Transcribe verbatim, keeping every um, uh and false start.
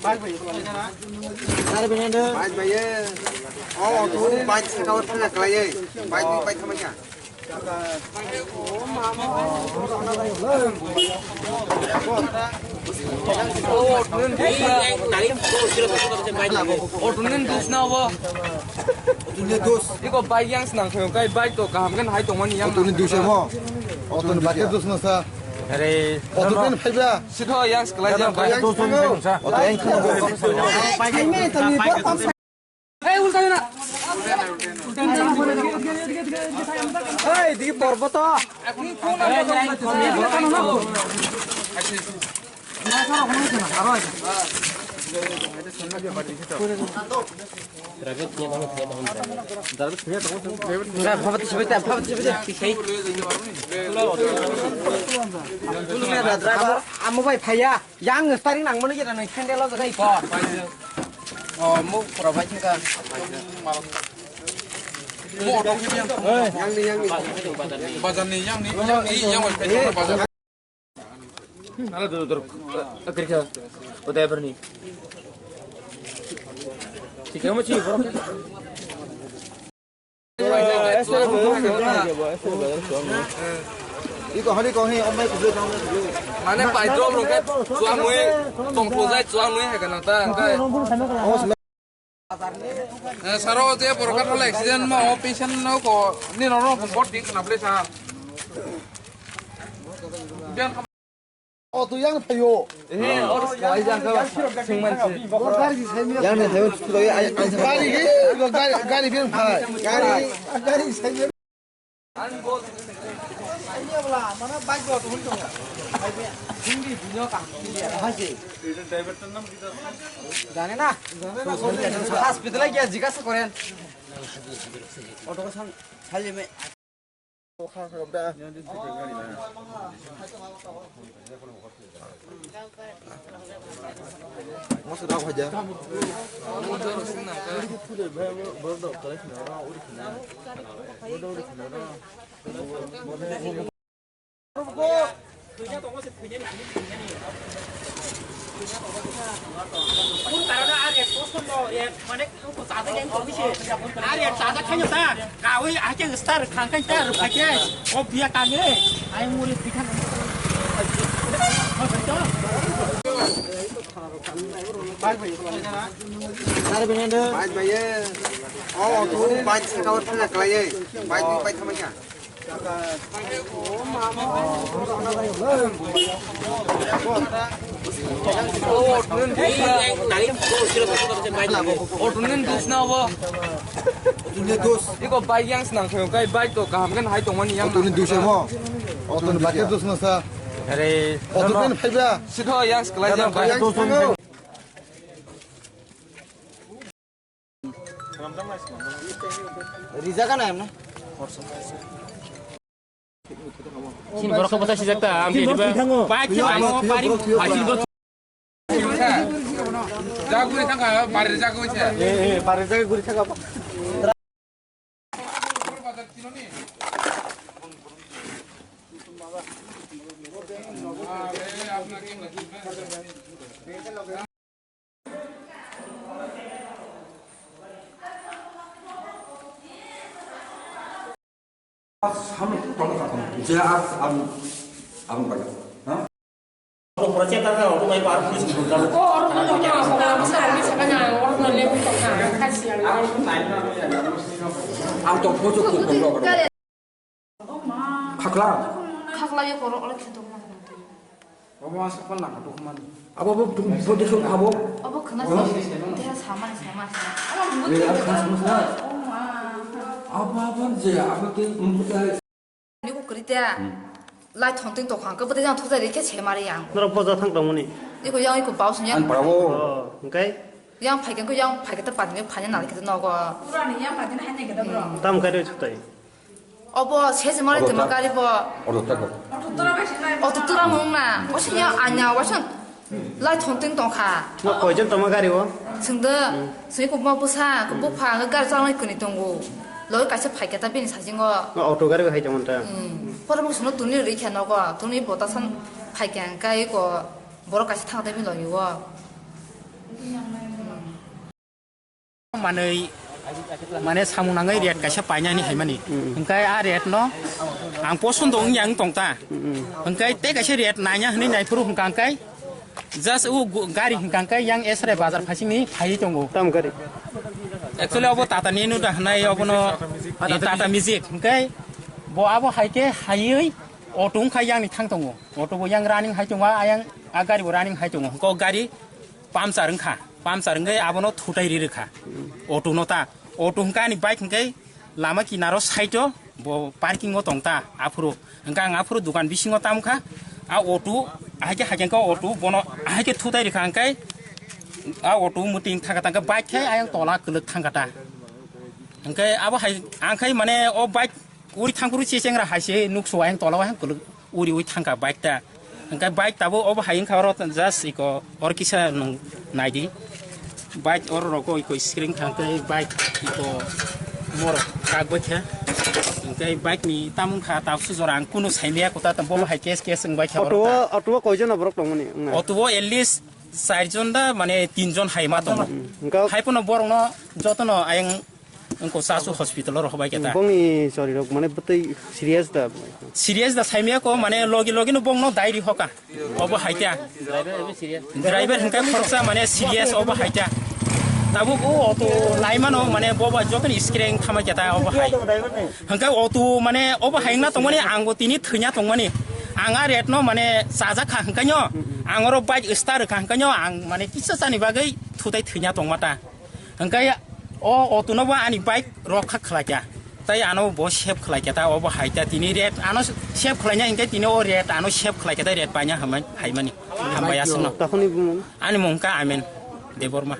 Bike bai, eh. Oh, tu bike saka o thangna kalai, eh. Bike, bike thangma kha. Iko bike yang senang khe, kai bike to kaham khe hai tongmani yang. Auto ni dushe mo. Auto ni bike dusna sa. Are. Auto pen phaiba. Sitho yang seklai jang bike. Auto yang. Hey, ulta na. Hey, di porboto. Amo bai phaiya. Yang starting nang mano jera nang sandal o jaga iko. Oh, mo pura bai thangka. Mo auto ke yang. Yang ni, yang ni. Bazar ni yang ni. Yang ni, yang ni. Bazar. Nala dur dur. Akhir kya? Udaipur ni. Sikhe mo chi. Iko hari kong hi omai kudu tang. Mane paidrop rok ke chuang nui, tong thojai chuang nui hai kana ta, angkai. Eh, saro je borok ka thale accident ma o patient no ko ni no no bot ding kana ple sa. Biang O tu yang phaio. Eh, or sky jang ka singman si. Yang ni phaio tu ai ai. Gari ge, gari, gari biang phai. Gari, gari sai. Ani bol. Ani bol, mana bike bol tu huntung. Hindi dunia ka. Hai si. Jane na? Hospital gaya jigasa koren. Auto ka sang, sale me. Bike bai, eh. Oh, tu bike saka o thangna kalai, eh. Bike, bike thangma kha. Auto ni dusna obo. Auto ni dus. Iko bike yang senang khe, kai bike to kaham khe hai tongmani yang. Auto ni dus mo. Auto ni bike dusna sa. Are. Auto ni phaiba. Sitho yang seklai yang bike. Rijak na emna. Sin borok khe bwsa sijak ta, am twi diba. Bai khe amo pari. Ai sin borok. Jaguri thangka, bari jaguri se. Eh, eh, bari jaguri thangka. Sam tong ka tong. Je as am am bai. Ha? Ko pura cheta ka ko mai par police ko da. Ang to photo ko ko. Khakla. Lai ko ro ole khe dok ma ko twi. Abo asa pal na dok man. Abo bo tum bo de so abo. Abo khna sa. Te sa ma sa ma sa. Abo mo Be, abo khna sa ma sa. Abo abo je abo te mo ta. Ni ko kri te. Lai thon ting to khang ko bo de jang thok jai re khe se ma re yang. Noro boja thang tong mani. Ni ko yang ko bau sin yang. An parabo. Oh, engkai. Yang phai khe ko yang phai khe ta pan ni phai na le khe no ko. Pura ni yang phai khe hai ne khe da bro. Tam kai re chutai. Obo se se mare Odo tema ta- gari bo. Odo ta ko. Oto tura mong na. Wasi ya anya wasi lai thon ting tong kha. No koijon toma gari o? Sengde, sengde ko ma busa, ko bupha, ko gari chalai kuni tongo. Loi kaisa phai khe ta bini sajingo. No auto gari bo hai tong ta. Hmm. Pore bo sungno tuni ri khe nogo, tuni bota san phai khe ang kai ko borok kaisa thang ta bini logi o. Manwi, mane samung nangwi rate kaisa painani haimani. Hwnkhe a rate no ang posondo wngya wng tongta. Hwnkhe tei kaisa rate nanya hwnwi naiphuru hwnkha hwnkhe just o gu-, gari hwnkha hwnkhe yang Esrai bazar phasingni phaiwi tongo. Tam gari? Actually obo Tata Nano da hwnai obono Tata Magic hwnkhe bo abo hai khe haiwi auto wngkha yangni thang tongo. Auto bo yang running hai tongo, ayang a gari bo running hai tongo. Hwnkhe o gari puncture wngkha, puncture wngkhe abono thutai ri rwkha. Auto no ta, auto hwnkhe ani bike hwnkhe lama kinaro side o bo parking o tongta aphuru. Hwnkhe ang aphuru dukan bisingo tamkha, a auto ahai khe haikhe auto bono ahai khe thutai rwkha hwnkhe a auto mwtwi thangkha tangkhe bike khe ayang tola kwlwk thangkha ta. Hwnkhe abo hai ang khai mane o bike Uri thangphuru chechengra hai se nukso ayang tola o ayang kwlwk uri ui thangkha bike ta. Hwnkhe bike tabuk obo hai wngkha oro just iko or kisa nwng naidi. Bike oro rogo iko screen thangkhe bike iko moro kak bai khe. Hwnkhe bike ni tamung kha tabuk se jora ang kunu saimaya kota bobo hai case case wngbai kha oro Auto ta. O, auto o koijon borok tongmani? Auto o at least char jon da mane tin jon hai ma tongo. Hwnkhe Hai pono borok no joto no ayang Wngkha Chasu hospital o rohorbai khe ta. Bongni chori rok mane bwtwi serious da? Serious da saimaya ko mane logi logi no bongno diary hoka. Obo hai ta. Driver hwnkhe khoroksa mane serious obo hai ta. Tabuk o auto laimano mane bobo jotoni screen thamai khe ta obo hai. Hwnkhe auto mane obo hai wngna tongmani ang bo tini thwina tongmani. Ang a rate no mane chajak kha hwnkhe no ang oro bike start rwkha hwnkhe no ang mane kisa chani bagwi thutai thwina tongma ta. Hwnkhe o auto no bo ani bike rok kha khlai kha. Tai ano bo save khlai kha ta, obo hai ta tini rate ano save khlai na hwnkhe tini o rate ano save khlai kha ta, rate paina hamai haimani. Hambai aswkno. Takhoni bumung? Ani mung kha Amen Debbarma.